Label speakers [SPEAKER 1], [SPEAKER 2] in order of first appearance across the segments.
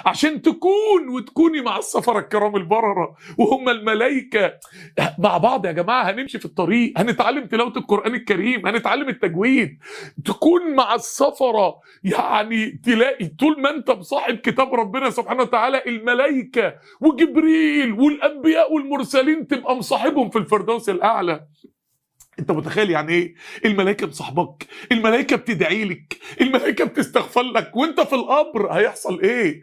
[SPEAKER 1] عشان تكون وتكوني مع السفرة الكرام البررة وهم الملائكة مع بعض. يا جماعة هنمشي في الطريق، هنتعلم تلاوة القرآن الكريم، هنتعلم التجويد، تكون مع السفرة. يعني تلاقي طول ما انت مصاحب كتاب ربنا سبحانه وتعالى الملائكة وجبريل والأنبياء والمرسلين تبقى مصاحبهم في الفردوس الأعلى. انت متخيل يعني ايه الملائكة مصاحبك؟ الملائكة بتدعي لك، الملائكة بتستغفر لك وانت في القبر. هيحصل ايه؟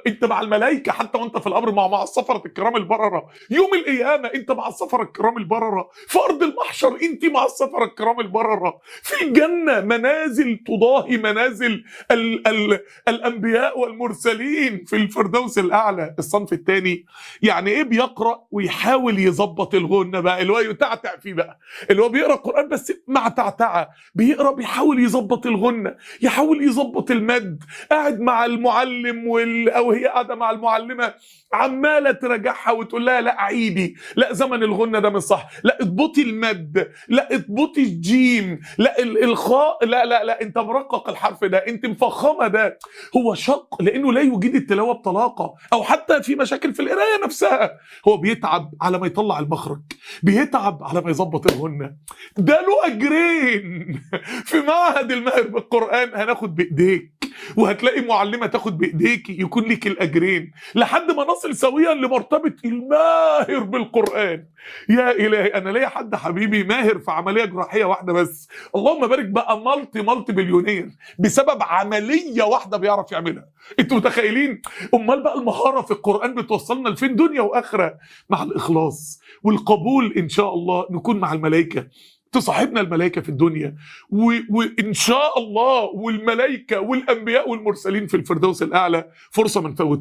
[SPEAKER 1] انت مع الملائكة حتى وانت في القبر، مع السفرة الكرام البررة. يوم القيامة انت مع السفرة الكرام البررة. في ارض المحشر انت مع السفرة الكرام البررة. في الجنة منازل تضاهي منازل ال ال الانبياء والمرسلين في الفردوس الاعلى. الصنف الثاني يعني ايه؟ بيقرا ويحاول يظبط الغنة بقى، اللي هو يتعتع فيه بقى، اللي هو بيقرا القران بس مع تعتعه، بيقرا بيحاول يظبط الغنة، يحاول يظبط المد، قاعد مع المعلم او هي قاعدة مع المعلمة عماله تراجعها وتقول لها لا عيدي، لا زمن الغنة ده مش صح، لا اضبطي المد، لا اضبطي الجيم، لا الخاء، لا لا لا انت مرقق الحرف ده، انت مفخمة ده. هو شق لانه لا يجيد التلاوة بطلاقه، او حتى في مشاكل في القراية نفسها. هو بيتعب على ما يطلع المخرج، بيتعب على ما يظبط الغنة. ده له اجرين في معهد الماهر بالقران. هناخد بايديك وهتلاقي معلمه تاخد بايديك، يكون لك الاجرين لحد ما نصل سويا لمرتبه الماهر بالقران. يا الهي، انا ليا حد حبيبي ماهر في عملية جراحية واحدة بس، اللهم بارك، بقى multi billionaire بسبب عملية واحدة بيعرف يعملها. انتوا متخيلين؟ امال بقى المهارة في القران بتوصلنا لفين؟ دنيا واخره. مع الاخلاص والقبول ان شاء الله نكون مع الملائكة، تصاحبنا الملائكة في الدنيا وان شاء الله، والملائكة والانبياء والمرسلين في الفردوس الاعلى. فرصة ما نفوتهاش.